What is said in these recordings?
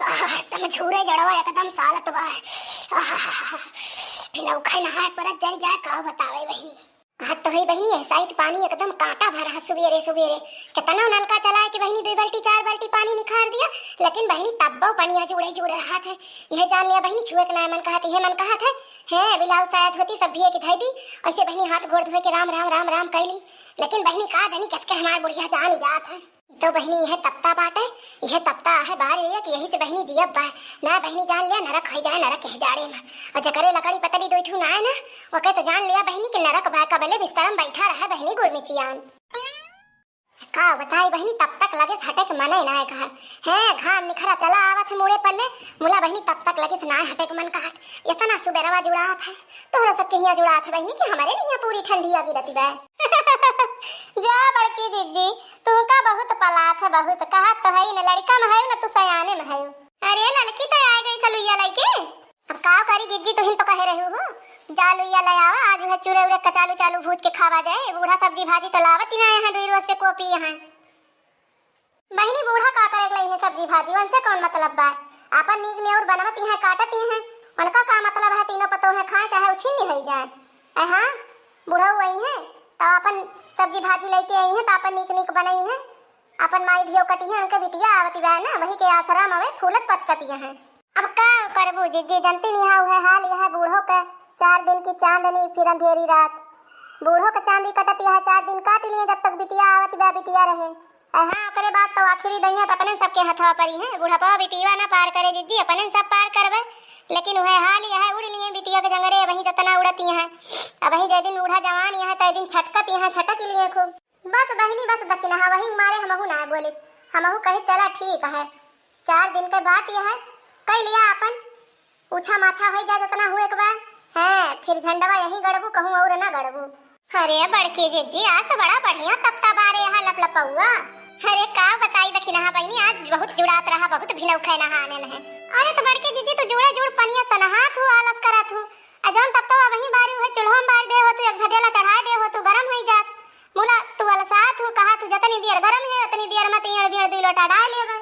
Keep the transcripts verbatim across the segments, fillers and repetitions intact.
आह, एकदम झूरे जड़वा, एकदम सालत बा। आह, बिना उखे नहाए परत जरि जाए, का बतावे बहिनी। कहत तो है बहिनी, ऐसा ही तो पानी एकदम कांटा भरा है सुबेरे सुबेरे। कितना नलका चलाए कि बहिनी दुइ बाल्टी चार बाल्टी पानी निखार दिया, लेकिन बहिनी तब्बो पनिया जुड़े जुड़ रहत है। यह जान लिया बहिनी, छुए के ना मन कहत, यह मन कहत है, है बिलाऊ शायद होती सब भिए के धई दी। ऐसे बहिनी हाथ गोड़ धोए के राम राम राम राम कैली, लेकिन बहिनी का जानी किसके हमार बुढ़िया जान जात है। ई तो बहिनी यह तपता बाटे, यह तपता है बार ये कि यही से बहिनी जियब बा। ना बहिनी जान लिया नरक है जाए नरक यह जाड़े में। और जकरे लकड़ी पतरी दो ठू ना है ना, ओके तो जान लिया बहिनी कि नरक बा, कबले बिस्तर में बैठा रहे बहिनी गुरमिचियान। का बताई बहिनी, तब तक लगे हटे के मने ना है कहत। है घाम निखरा चला आवत है मुड़े पल्ले, मुला बहिनी तब तक लगे से ना हटे के मन कहत। इतना सुबेरवा जुड़ात है, तोहरा सबके हियाँ जुड़ात है बहिनी कि हमारे नहीं पूरी ठंडी अभी रहती बा। जा बड़की जिज्जी, तू का बहुत पलात है, बहुत कहत तो है न, लड़का में है न, तू सयाने में है। अरे लड़की तो आ गई सलुइया लइके। अब का करी जिज्जी, तुहिन तो कहे रहू हो, जा लुइया ले आवा, आज उहे चूरे उरे कचालू चालू भूज के खावा जाए। बूढ़ा सब्जी भाजी तो लावत ही ना है, दुई रोज से कोपी यहाँ। बहिनी बूढ़ा का करे लई है सब्जी भाजी, उनसे कौन मतलब बा? आपन नीक नेउर बनवत ही है, काटत ही है, उनका का मतलब है? तीनों पतोह है खाए चाहे उछिन्नी हो जाए। ए हाँ, बूढ़ा वही है तो अपन सब्जी भाजी लेके आई है तो अपन नीक नीक बनई है, अपन माई धियो कटी है, उनके बिटिया आवती बा ना, वही के आसरा में वे फूलत पचकती है। अब का करबू जिज्जी, जनती निहा उहे हाल यह बूढ़ो के, चार दिन की चांदनी फिर अंधेरी रात। बूढ़ो के चांदी कटत यह चार दिन काट लिए, जब तक बिटिया आवत बा बिटिया रहे। अ हाँ, ओकरे बाद तो आखिरी दइया तो अपने सबके हथवा परी है। बुढ़पा बिटिया ना पार करे जिज्जी, अपने सब पार करबे। लेकिन उहे हाल यह उड़ लिए बिटिया के जंगरे, वही जतना उड़त यह। अब वही जय दिन बूढ़ा जवान यह, तय दिन छटकत यह, छटक लिए खूब। बस बहिनी, बस दखिनहा, वही मारे हमहू ना बोलित। हमहू कही चला ठीक है, चार दिन के बात यह है, कई लिया अपन, ऊछा माछा होई जा जतना हुए के बा। हैं, फिर झंडवा यहीं गड़बू, कहूँ और ना गड़बू। अरे बड़की जिज्जी, आज तो बड़ा बढ़िया तपता बारे यहाँ लपलपौआ। अरे का बताई दखिनहा बहिनी, आज बहुत जुड़ात रहा, बहुत भिनौखे नहाने में है। अरे तो बड़की जिज्जी, तू जुड़े जुड़ पनिया सनहात हूँ, आलस करत हूँ। आ जौन तपतवा वहीं बारी उहे चूल्हो में बार दे हो तू, एक भदेला चढ़ाए दे हो तू, गरम होई जात। मुला तू अलसात हूँ, कहा तू जतनी देर गरम है, उतनी देर में तीन बियर दुई लोटा डाल लेबे।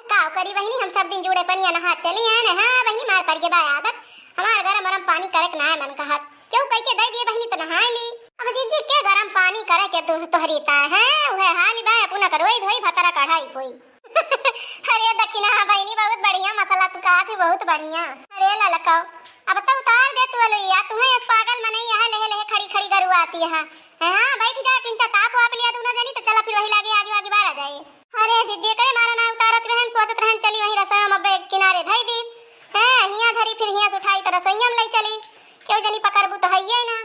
का करी बहिनी, हम सब दिन जुड़े पनिया नहा चली आए ने। हाँ बहिनी, मार पड़ के बा आदत, हमार गरम गरम पानी करे के नाय मन कहत। क्यों कह के दे दिए बहिनी तो नहाए ली। अब जिज्जी के गरम पानी करे के तू तोहरी ता है, उहे हाली बा, अपना करोई धोई भतरा कढ़ाई पोई। अरे दखिनहा बहिनी, बहुत बढ़िया मसाला तू कहा थी, बहुत बढ़िया। अरे ललकाओ, अब तो उतार दे तू अलुइया, तुम्हें इस पागल मनई यहाँ लेहे लेहे खड़ी खड़ी गरुआती है। हाँ, बैठ जा, किंचा ताप वाप लिया तू ना जानी, तो चला फिर वही लागे आगे आगे बाढ़ आ जाए। अरे जिज्जी, करे मारा ना उतारत रहन, सोचत रहन, चली वही रसोई में अब्बे किनारे धई दी। हैं, हियाँ धरी फिर हियाँ से उठाई तो रसोइया में लई चली, क्यों जानी पकड़बू तो हइये ना।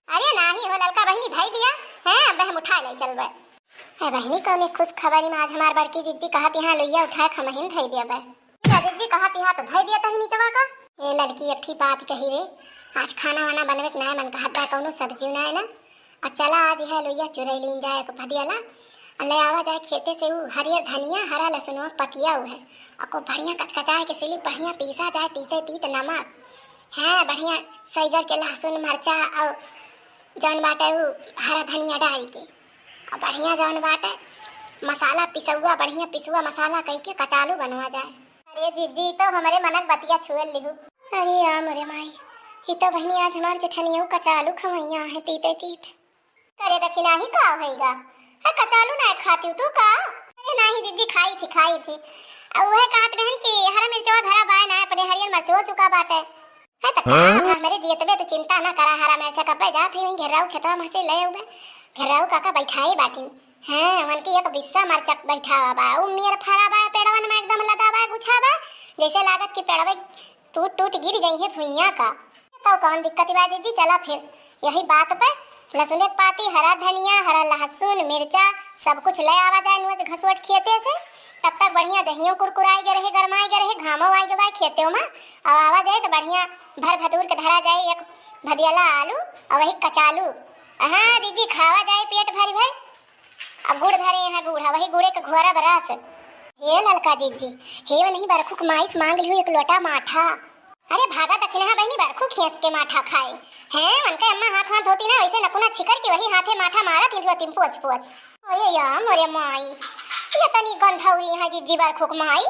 अरे नाही हो ललका बहिनी, धई दिया। हैं, अब्बे हम उठा लई चलबे। ए बहिनी, कौने खुशखबरी में आज हमार बड़की जिज्जी कहत यहाँ लुइया उठाए खमहिन धई दिया बे। या जिज्जी कहत यहाँ तो धई दिया तही निचवा का। ए लड़की, अठी बात कही रे, आज खाना वाना बनवे के नाय मन कहत बा, कौनो सब्जी नाय ना। आ चला आज यह लुइया चुरई लीन जाए एक भदियाला, आ ले आवा जाए खेते से ऊ हरियर धनिया, हरा लहसुनवा पतिया ऊ है, आ को बढ़िया कचकचाए के सिली बढ़िया पीसा जाए, तीते तीत नमक है, बढ़िया सैगर के लहसुन मरचा और जौन बाटे ऊ हरा धनिया डाल के, आ बढ़िया जौन बाटे मसाला पिसौआ, बढ़िया पिसुआ मसाला कई के कचालू बनवा जाए। अरे जिज्जी, तो हमरे मनक बतिया छुअल लिहू। अरे आ मोरे माई, ई तो बहिनी आज हमार जेठनियो कचालू खवैया है, तीते तीत। करे दखिनहा ही का होइगा? है कचालू ना खाती तू का? अरे नाही जिज्जी, खाई थी, खाई थी। आ उहे कहत रहन कि हरा मिर्चवा धरा बाय ना, अपने हरियर मरचो चुका बाटे। है त का? हाँ? अब हमरे जियतबे तू चिंता ना करा, हरा मिर्चा कब्बे जात ही वहीं घेराऊ खेतवा में से ले आउबे। घेराऊ काका बैठाए बाटिन। हाँ, उनकी एक बिस्सा मरचा बैठावा बा। उ मेर फरा बा, पेड़वन में एकदम लदा बा, गुछा बा। जैसे लागत कि पेड़वे टूट टूट गिर जइहे भुइयां का। तो कौन दिक्कत बा जिज्जी, चला फिर यही बात पे लहसुन एक पाती, हरा धनिया, हरा लहसुन, मिर्चा, सब कुछ ले आवा जाए नोच घसोट खेते से। तब तक बढ़िया दहियो कुरकुराई गए रहे, गरमाई गए रहे, घामो आई गए खेतों में। अब आवा जाए तो बढ़िया भर भदूर के धरा जाए एक भदियाला आलू और वही कचालू। हाँ जिज्जी, खावा जाए पेट भरी भर। अब गुड़ धरे हैं बूढ़ा, वही गुड़े के घोरा बरस। हे ललका जिज्जी, हे वनही बरखू के माई से मांग लिहू एक लोटा माठा। अरे भागा दखिनहा बहिनी, बरखू खेस के माठा खाए। हैं, उनके अम्मा हाथ हाथ धोती ना, वैसे नकुना छिकर के वही हाथे माठा मारत ही धोती में पोछ पोछ। अरे या मोरे माई, ये तनी गंधौरी है जिज्जी बरखुक माई।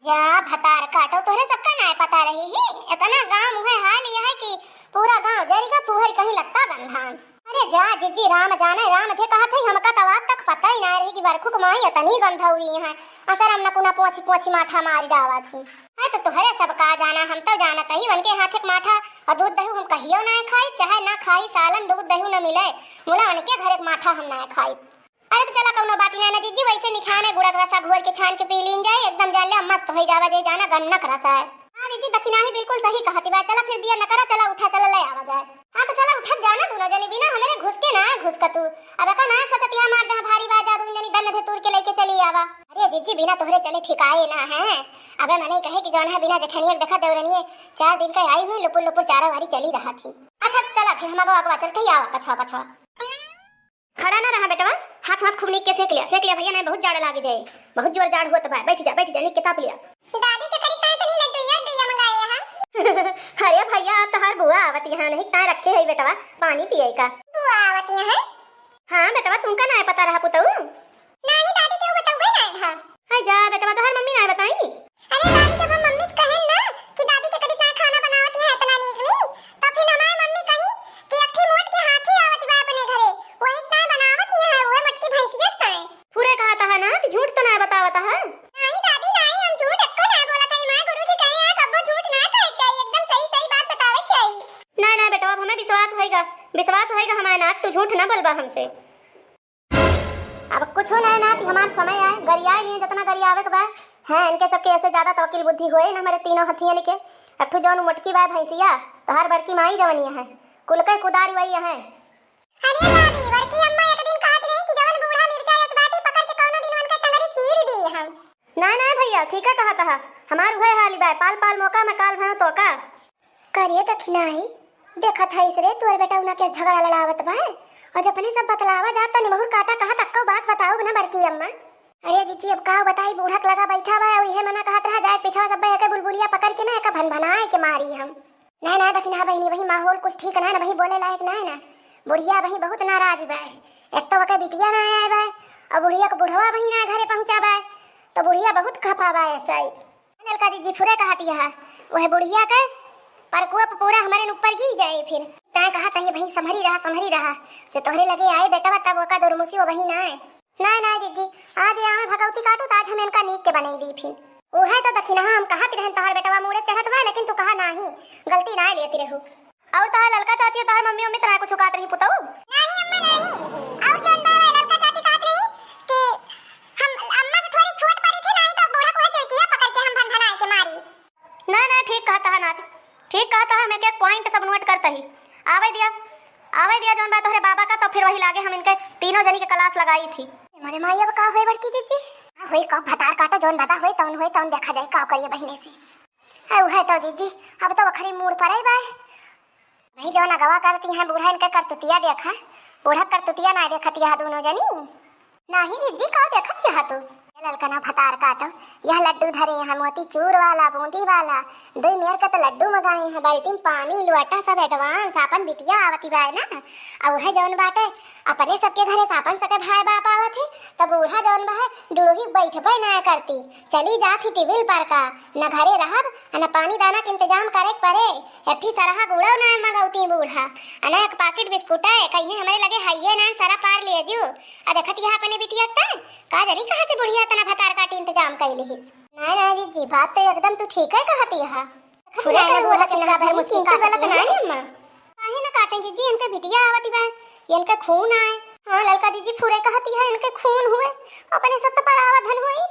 जा भतार काटो, तोहरे सबका नाय पता रही ही। इतना गाँव मुहे हाल यह है कि पूरा गाँव जरी का फुहर कहीं लत्ता गंधान। अरे जा जिज्जी, राम जाने राम थे कहत है, हमका तो आज तक पता ही ना रही कि बरखुक माई इतनी गंधौरी है। अचरम नकुना पोंछी पोंछी माथा मारी डावा थी। अरे तो तोहरे सबका जाना, हम तो जानत ही उनके हाथ एक माठा और दूध दही हम कहियो ना खाई, चाहे ना खाई सालन दूध दही न मिले, मुला उनके घर एक माठा हम ना खाई। अरे तो चला कौनो बात ना, ना जिज्जी, वैसे निछाने गुड़क रसा घोर के छान के पी लीन जाए, एकदम जान ले मस्त हो जावा जाए, जाना गन्नक रसा है। हाँ जिज्जी, दखिनाही बिल्कुल सही कहती बा। चला फिर दिया न करा, चला उठा, चला ले आवा जाए। हाँ तो चला उठत जाना दोनों जनी, बिना हमरे घुस के ना घुस का तू। अब का ना सोचत यहाँ मार दे भारी बाजा, दोनों जनी दन धतूर के लेके चली आवा। अरे जिज्जी, बिना तोहरे चले ठिकाए ना है। अबे मने कहे कि जौन है बिना जेठनिया के देखा देवरनिए चार दिन का आई हुई लुपुर लुपुर चारा वारी चली रहा थी। अच्छा चला फिर हम अगवा अगवा चलते ही आवा पछवा पछवा। खड़ा ना रहा बेटवा, हाथ वाथ खूब नीक के सेक लिया, सेक लिया भैया, नहीं बहुत जाड़ लागे जाए, बहुत जोर जाड़ होत बा। बैठ जा, बैठ जा, नीक के ताप लिया। दादी के करी ताई तनी लड्डू या दुइया मंगाए हैं। अरे भैया, अब तोहार बुआ आवत यहाँ, नहीं ताई रखे है बेटवा, पानी पिए का। बुआ आवत यहाँ? हाँ बेटवा, तुमका ना पता रहा पुतऊ? नहीं दादी, केहू बतौबे ना रहा। हाय जा बेटवा, तोहार मम्मी ना बताई? अरे दादी, जब हम मम्मी से कहेन ना कि दादी के कदी ताई खाना बनावत यहाँ इतना नीक नीक, तो फिर हमार मम्मी कही कि अखी मोट के हाथी आवत बा अपने घरे, वही ताई बनावत यहाँ है, वह मटकी भैंसिया ताई। पूरे कहत है ना, तू झूठ तो ना बतावत है। नहीं दादी, नहीं, हम झूठ एक्को ना बोलत है। माँ गुरु जी कहे हैं, कब्बो झूठ ना कहे चाहिए, एकदम सही सही बात बतावे चाहिए। नहीं, नहीं बेटवा, अब हमें विश्वास होएगा, विश्वास होएगा हमारे नाथ, तू झूठ ना बोलबा हमसे। अब कुछ ना है ना कि हमार समय आए, गरियाए लिए जितना गरियावे के बा। हैं, इनके सबके ऐसे ज्यादा तवकिल बुद्धि होए ना हमारे तीनों हथियन के। अठू जौन मोटकी बा भैंसिया, तोहार बड़की माई जवनिया है, कुल के कुदारी वही है। अरे दादी, बड़की अम्मा एक दिन कहत रही कि जवन बूढ़ा मिर्चा यस बाटी पकड़ के कौनो दिन उनका टंगरी चीर दी हम। ना, ना भैया, ठीक है कहत हा, हमार उहे हाल बा, पाल पाल मौका में काल भनो तोका। करे दखिनाही, देखत हईस रे, तोर बेटा उना के झगड़ा लड़ावत बा, और जब अपने सब बतलावा जात तो निमहुर काटा कहत अक्को बात बताओ ना बड़की अम्मा। अरे जिज्जी, अब का बताई, बूढ़क लगा बैठा बा, और इहे मना कहत रहा, जाए पिछवा सब एके बुलबुलिया पकड़ के ना, एका भनभनाए के मारी हम। ना, ना दखिना बहिनी, वही माहौल कुछ ठीक ना है ना, वही बोले लायक ना है ना। बुढ़िया वही बहुत नाराज बा, एक तो ओके बिटिया ना आए बा, और बुढ़िया के बुढ़वा वही ना घरे पहुँचा बा, तो बुढ़िया बहुत खफा बा ऐसा ही। ललका जिज्जी फुरे कहत यह, वह बुढ़िया के प्रकोप पूरा हमरे ऊपर गिर जाए फिर। तैं कहत है भाई, संभरी रहा, संभरी रहा, जो तोहरे लगे आए बेटवा, तब ओका दुरमुसी वो वही ना आए। ना, ना जिज्जी, आज यहाँ में भगवती काटू, तो आज हम इनका नीक के बनई दी फिर। उहे तो दखिनहा हम कहत रहन, तोहार बेटवा मूड़े चढ़त बा, लेकिन तू कहा नाही, गलती ना लेती रहू। और तोहार ललका चाची, तोहार मम्मी, मम्मी तोहार कुछ कहत रही पुतऊ? नाही अम्मा, नाही। और जौन बा, ललका चाची कहत रही कि हम अम्मा से थोड़ी छोट पड़ी थी, नाही तो बूढ़ा को चेकिया पकड़ के हम भनभनाए के मारी। ना, ना, ठीक कहत हा नाती, ठीक कहत हा, हम एक एक point सब note करत ही। आवे दिया, आवे दिया जौन बा तोहरे बाबा का, तो फिर वही लागे हम इनके तीनों जनी के class लगाई थी। अरे माई, अब का होए बड़की जिज्जी? का होई, का भतार काटो, जौन बता होई, तौन होई, तौन देखा जाए, का करिए बहिने से। अरे उहे तो जिज्जी, अब तो वखरी मूड़ पर आई बाय। वही जौन अगवा करती हैं, बूढ़ा इनके करतुतिया देखा, बूढ़ा करतुतिया ना देखती है दोनों जनी। नाही जिज्जी, का देखत यह तू? ये ललकना भतार काटो, यह लड्डू धरे हैं मोती चूर वाला, बूंदी वाला। दुई मेर का तो लड्डू मंगाए हैं, बाल्टी में पानी, लोटा सब advance, आपन बिटिया आवती बाय ना। अब वह जौन बाटे, अपने सबके घरे से आपन सके भाई बाप आवत है, तब बूढ़ा जौन बा है, डुड़ुही बैठबे ना करती, चली जात ही टेबिल पर का, न घरे रहब, न पानी दाना के इंतजाम करे के परे। एक ठी सरहा गुड़ो ना मंगौती बूढ़ा, न एक पाकिट बिस्कुट है, कहिए हमरे लगे हइये ना, सरा पार ले जू। आ देखत यह अपने बिटिया का, का जानी कहाँ से बुढ़िया इतना भतार काटी इंतजाम कइ लिहिस। ना, ना जिज्जी, बात तो एकदम तू ठीक है कहती है। फुला ना बोला किसका भर मुस्किन का गलत ना है अम्मा। काहे ना काटे जिज्जी, इनके बिटिया आवती बा, इनके खून आए। हाँ ललका जिज्जी फुरे कहती है, इनके खून हुए, अपने सब तो परावा धन हुई,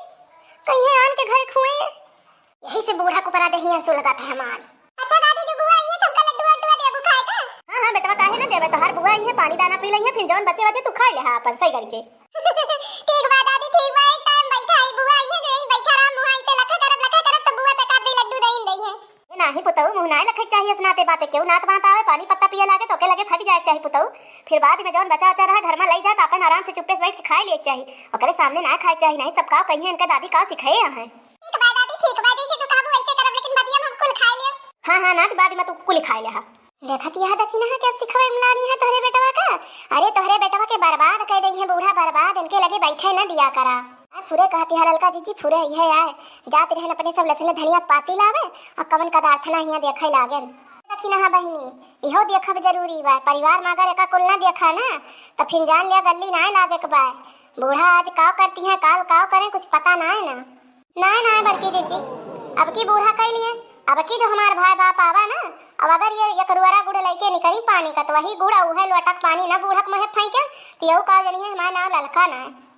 कहीं आन के घर खुए। यही से बूढ़ा को परा दही आंसू लगा था हमार। अच्छा दादी, जो बुआ आई है, तुमका लड्डू वड्डू देबू खाए का? हाँ, हाँ बेटवा, काहे ना देबे, तोहार बुआ आई है, पानी दाना पी लई है, फिर जौन बचे बचे तू खाई ले, हाँ, अपन सही करके। ठीक बा दादी, ठीक बा, एक time बैठा है, बुआ आई है, जो यही बैठा रहा, मुँह ऐसे लखे करब, लखे करब, तो बुआ तक आधी लड्डू दही दही है। ए नाही पुतऊ, मुँह ना लखे के चाहिए, सुनाते बातें क्यों नात बात आवे, पानी पत्ता पिए लागे तो ओके लगे हट जाए के चाहिए पुतऊ, फिर बाद में जौन बचा अचा रहा घर में लई जाए तो अपन आराम से चुप्पे से बैठ के खाए लिए के चाहिए, ओकरे सामने ना खाए के चाहिए, नहीं सब का कहिए इनका दादी का सिखाए यहाँ। ठीक बा दादी, ठीक बा, जैसे तू कहबू वैसे करब, लेकिन बदिया में हम कुल खाए लेब। हाँ, हाँ, ना, बाद में तू कुल खाए ले, हाँ। देखत यह देखी ना के सिखवे में लागी है तोहरे बेटवा का। अरे तोहरे बेटवा के बर्बाद कइ देइहैं बूढ़ा, बर्बाद, इनके लगे बैठे न दिया करा। आय फुरे कहती है ललका जीजी, फुरे यह आय। जात रहन अपने सब लहसुन धनिया के पाती लावे, अउ कवन कदार्थ ना हियाँ देखे लागेन। देखी ना बहिनी, इहो देखब जरूरी बा। परिवार में अगर एका कुल ना देखा ना, त फिर जान लिया गल्ली ना लागे के बा। बूढ़ा आज काव करती हैं, काल काव करें, कुछ पता ना है ना। नाय, नाय बड़की जीजी, अब की बूढ़ा कइ लिए, अब की जो हमार भाई बाप आवा ना, अब अगर ये एक रुअरा गुड़ लइके निकरी पानी का, त वही गुड़ उहे लोटक पानी ना बूढ़क मुँहे फेंके, त यहू का जनिए हमार नाव ललका ना है।